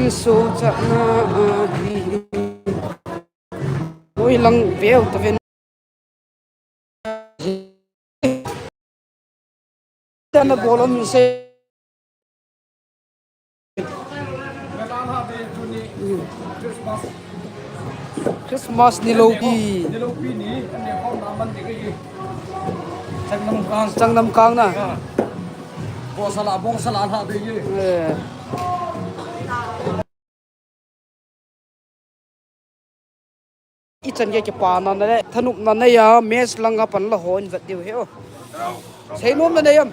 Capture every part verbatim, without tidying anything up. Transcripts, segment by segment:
Insung chana ahi. Oi lang veu ta ven. Tana bolon se. Christmas ni lopi. Changnam kang na. Bosala, bosala ha de ye. Eh. Ichan gei kipana na le, thanopna neiya, mess langa pan la ho in vet diu he o. Seinom na nei am?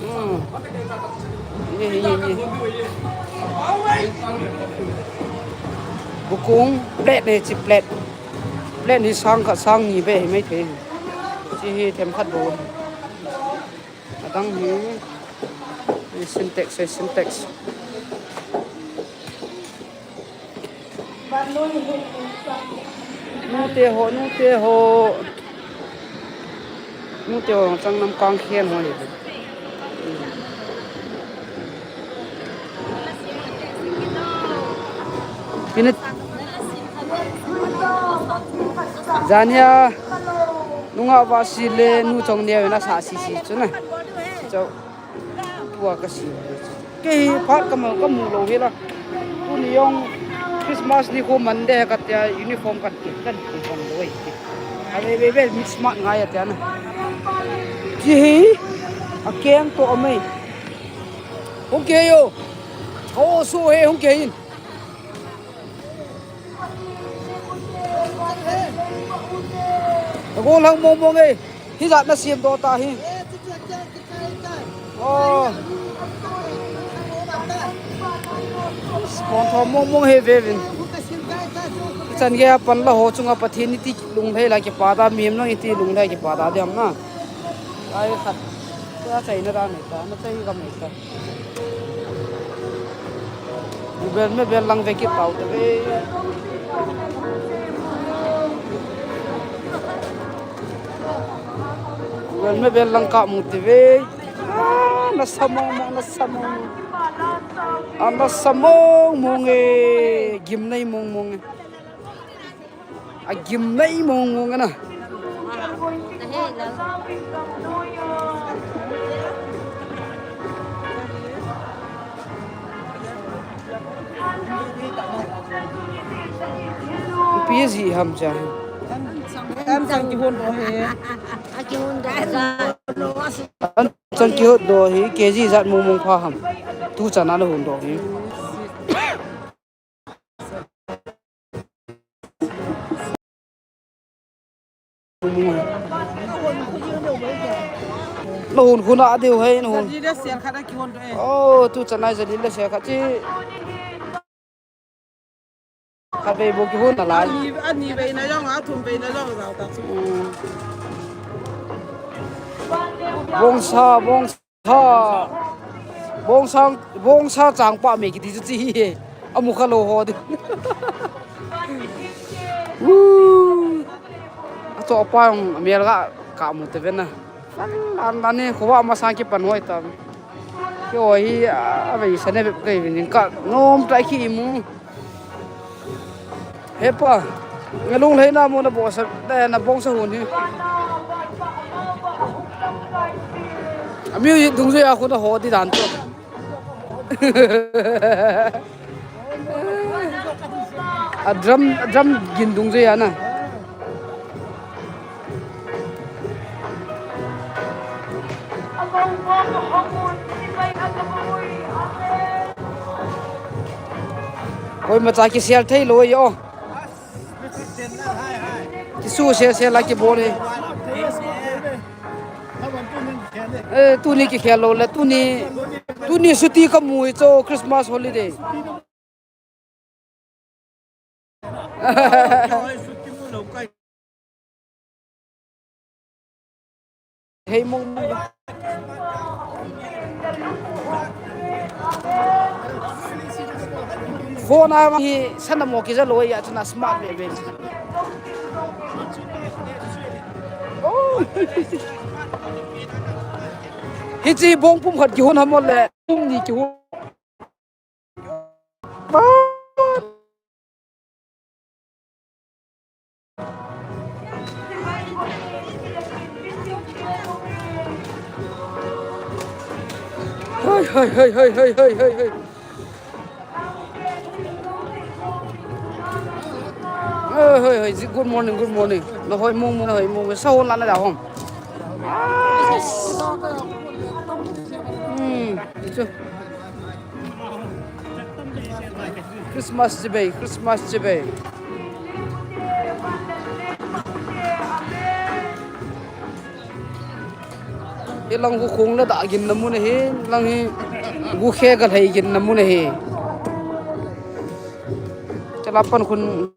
Hmm. Ye, ye, ye. Bukung, plate nei chi plate. Plate ni sang khat sang ni be hi mai thei. Chi hi themkhat bou. Adang hi, hi Sintex, hi Sintex. Nute ho, nute ho. Nute ho, changnam kang khen ho ni. Pina jania nunga va si le nu chong neo na sa si si chu na. Chau tua ka si. Kei hi phat ka mu, ka mu lou hi la. Tuni jong Christmas ni khu Monday ka tia uniform kan kit, kan kit kan lou hi. A ve ve ve mix smart ngai a tia na. Chi hi a keng to amei. Hung kei yo. Ho su he hung kei in. Ka go lang mong mong e. Hijat na siam do ta hi. Oh. Spon tho mong mong he ve vin. Chan ge pan la ho chunga Pathen ni ti lunglhai la kipa ta, mihem nang iti lunglhai kipa ta diam na. Ai khat. Ka chai na da mai ta, na chai ka mai ta. Bel me bel lang ve kit tau te ve. Bel me bel lang ka mu te ve. Ah, na sa mong mong, na sa mong mong. Ah, na sa mong mong e, gimnei mong mong e. A gimnei mong mong ana. P G ham cha. Tam chang kihon do he. Tam chang kihon do he, K G jat mong mong pha ham. Tu chana na hon do he. Na hun khuna a diu hai na hun. Jali le sel khat a kihon do e. Oh, tu chanai jali le sel khat chi. Khat vei bou kihon na lai. Ani, ani vei na jong, a thum vei na jong jao ta chu. Hmm. Bongsa, bongsa. Ha. Bongsang, bongsa changpa me kiti chu chi hi he. Amu kha lou ho di. Woo. A cho pa jong mel ga ka mu te ve na. Lan, lan, lan ni kho wa ma sang kipan hoi ta. Kei ho hi, a, vei sa ne be kei vin ka nom tai ki mu. He pa, nga lunglhai na mo na bongsa, na, na bongsa hun hi. A music dungjuia khu na ho di dan chu. A drum, a drum gin dungjuia na. Koima cha kisel thei lou yo. Kisu sel sel la kibol e. Eh, tuni kikhel lou le, tuni, tuni suti ka mu e cho Christmas holiday. Hei mong mong. Phone a hi sana mo kija loi a chuna smart ve ve. Oh. Hichi bong pum khat kihun hamol le pum ni kihun. Hai, hai, hai, hai, hai, hai, hai, hai. Hai, hai, hai, good morning, good morning. Na hoi mong, na hoi mong, sa hon la na da hong. Hmm, chu. Christmas chibai, Christmas chibai. Hilang gu khong la da gin na mun hi, lang hi gu khe ga lhai gin na mun hi. Chala pan khun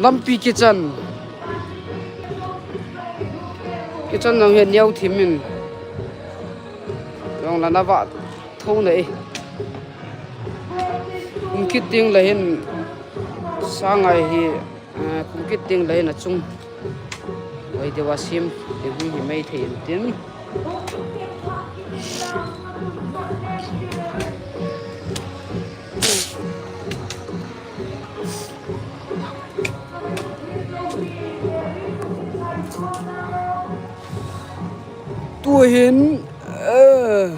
Lampi kichan. Kichan nang he niau thimin. Jong la na va tho na e. Kum kit ding la hin sangai hi, eh, kum kit ding la hin achung. Oi, dewa sim, te hung hi mai thei in tin. Tuhin, eh,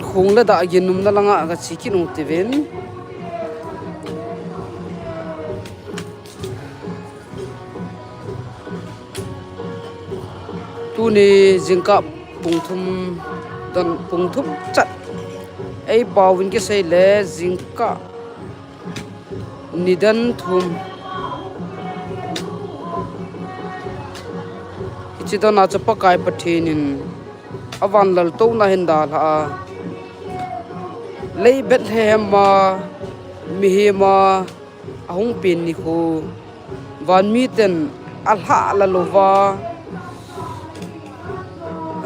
Khong le da gin num na langa ka chi kit nung tivin. Tuni jingkah pung thum don pung thum chat. Ei pau vin kisei le jingkah nidan thum. Hichi dona chu Pakai Pathen in avan lal to na hin dalha a. Lei Bethlehem a, mihem a, ahung pen nikho. Van miten alha la lova.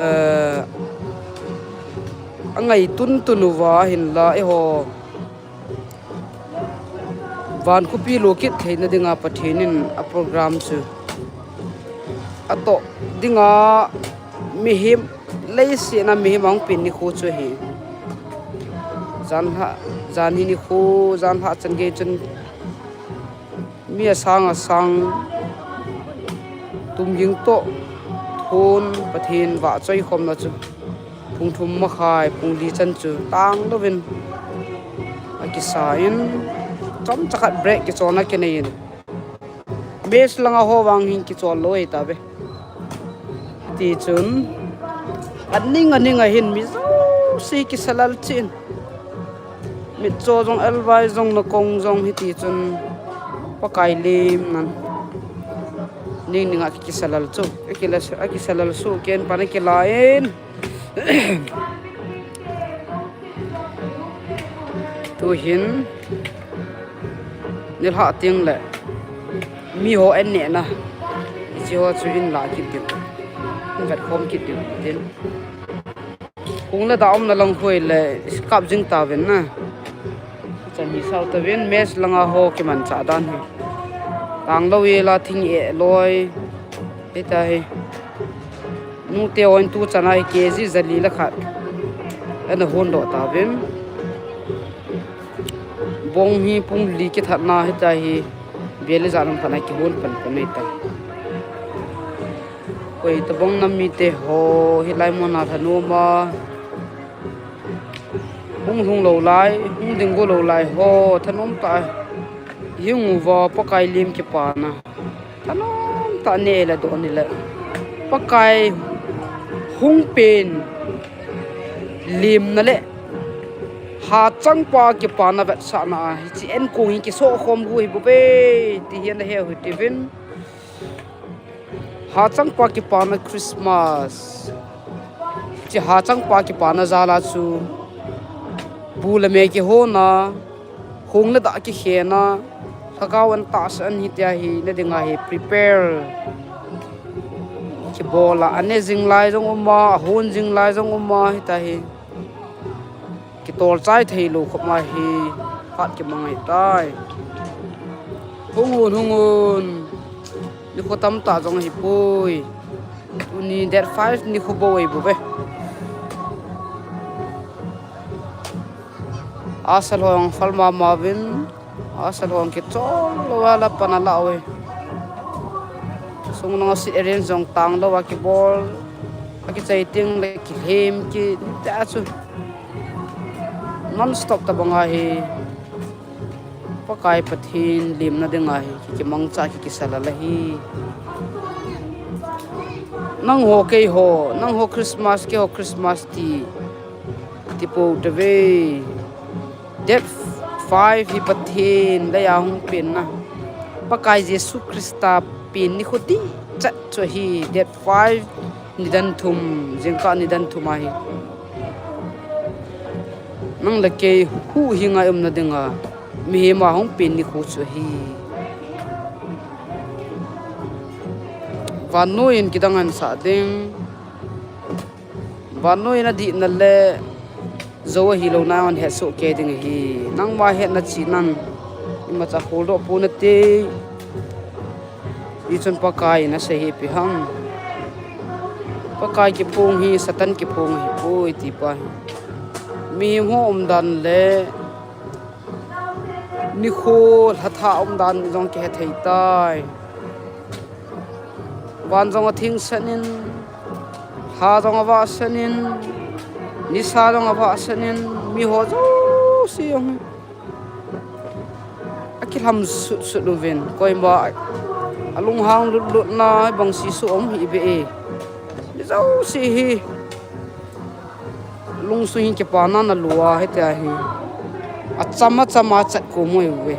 Eh, angai tun tun uva hin la eiho. Van khopi lo kit theina dinga Pathen in a program chu ato dinga mihem leiset a mihem ahung pen nikho chu hi. Janhi, janhi nikho, janhi chan gei chun mi asang asang tumging to thon Pathen vahchoi khomna chu. Pung thum makhai, pung li chan chu tang louvin akisa in, chomcha khat break kichon akinei in. Mess langa ho vang hin kichol lou ahi tave. Tichun, aning aning a hin mi jouse kisa lal chin. Mitcho jong, elvai jong, nakong jong hiti chun Pakai lim nan. Ning ning a kisa lal chu. Akila, akisa lal su ken pan akila in. Tuhin nilhah teng le miho an nehna hiche ho chu in la kit diu, in vet khom kit diu tin. Kong le da umna lang khu le kap jing tauvin na. Chan hi sao tauvin mess langa ho kimanchah dan hi. Tang lou e la thing eh loi. Hita hi. Nute hon tu chana hi K G jali le khat ana hon doh tauvin. Bong hi pung li kithatna hita hi. Bel le jan um khat na kihon pan pan nei ta. Koi tabang nam mite ho hilai muna thanom a. Hung lhung lou lai, hung ding go lou lai ho, thanom tah. Hung uva Pakai lim kipana. Thanom tah neh le doh ni le. Pakai hung pen limna le hachangpa kipana vetsahna a hiche an kong hi kisoh khom gu hi bou ve ti hi ana he u hi tivin. Hachangpa kipana Christmas. Hiche hachangpa kipana jal a chu Bu le me kihona, hung le dah kikhena, lhagao an tahsa an hitia hi, na dinga hi prepare. Kibola, ane jing lai jong uma, ahun jing lai jong uma, hita hi. Kitol chai thei lou khop ma hi, phat kimang ahitai. Hung un, hung un. Nikho tamtah jong ahipoi. Tuni date five nikho bou ahi bouve. Asal ho jong phal mama uvin. Asal ho jong kichol lou a la pan ala uve. Sung nung a sit area jong tang lou a kibol. Akichai ting le kilhem kiti a chu. Non stop tabang ahi. Pakai Pathen limna dinga hi, ki, kimangcha ki, kisala la hi. Nangho keiho, nangho Christmas, keiho Christmas ti, ti pou tave. Date five hi Pathen leiya hung penna. Pakai Jesu Christa pen nikho ti chat chu hi date five nidan thum, jingkah nidan thum ahi. Nang le kei huhhing a umna dinga, mihem a hung pen nikho chu ahi. Vannoi in kidang ahin sah ding. Vannoi in adihna le jou ahilou na ahin het soh kei ding ahi. Nangma hetna chinan, imacha holdoh ponate. Hichun Pakai in asei hi ipi ham. Pakai kiphong hi Satan kiphong ahipoi ti pa hi. Mihem ho umdan le nikho lhatha umdan jong kihe thei tai. Van jong athingsan in, lha jong avahsan in, nisa jong avahsan in, miho jouse jong hi akilham sutsut uvin, koima alunghang lutlutna bang si su um hih ve e. Mi jouse hi lungsung hi kipana na lua hitia hi. Acham acham a chat ko moi uve.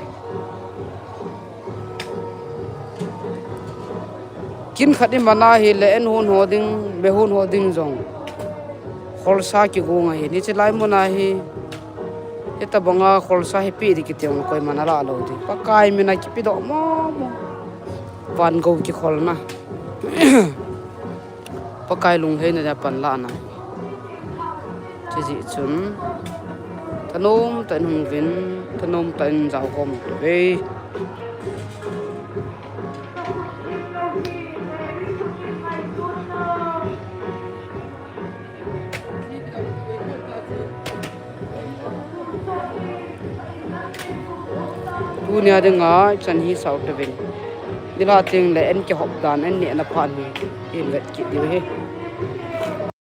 Kin khat imana hile en hon ho ding, be hon ho ding jong kholsa kigong ahi. Hiche lai muna hi, hitabanga kholsa hi pe ding kiti jong koiman ala lou ding. Pakai mina kipedoh mama. Van gou kikholna. Pakai lunglhaina dia panlahna. Chujeh chun thanom tah in hung uvin, thanom tah in jaokhom uve. Tunia dinga ichan hi sao tauvin. Nilhah tengle en kihop dan, en nehna phat hi hin vet kit diu ahi.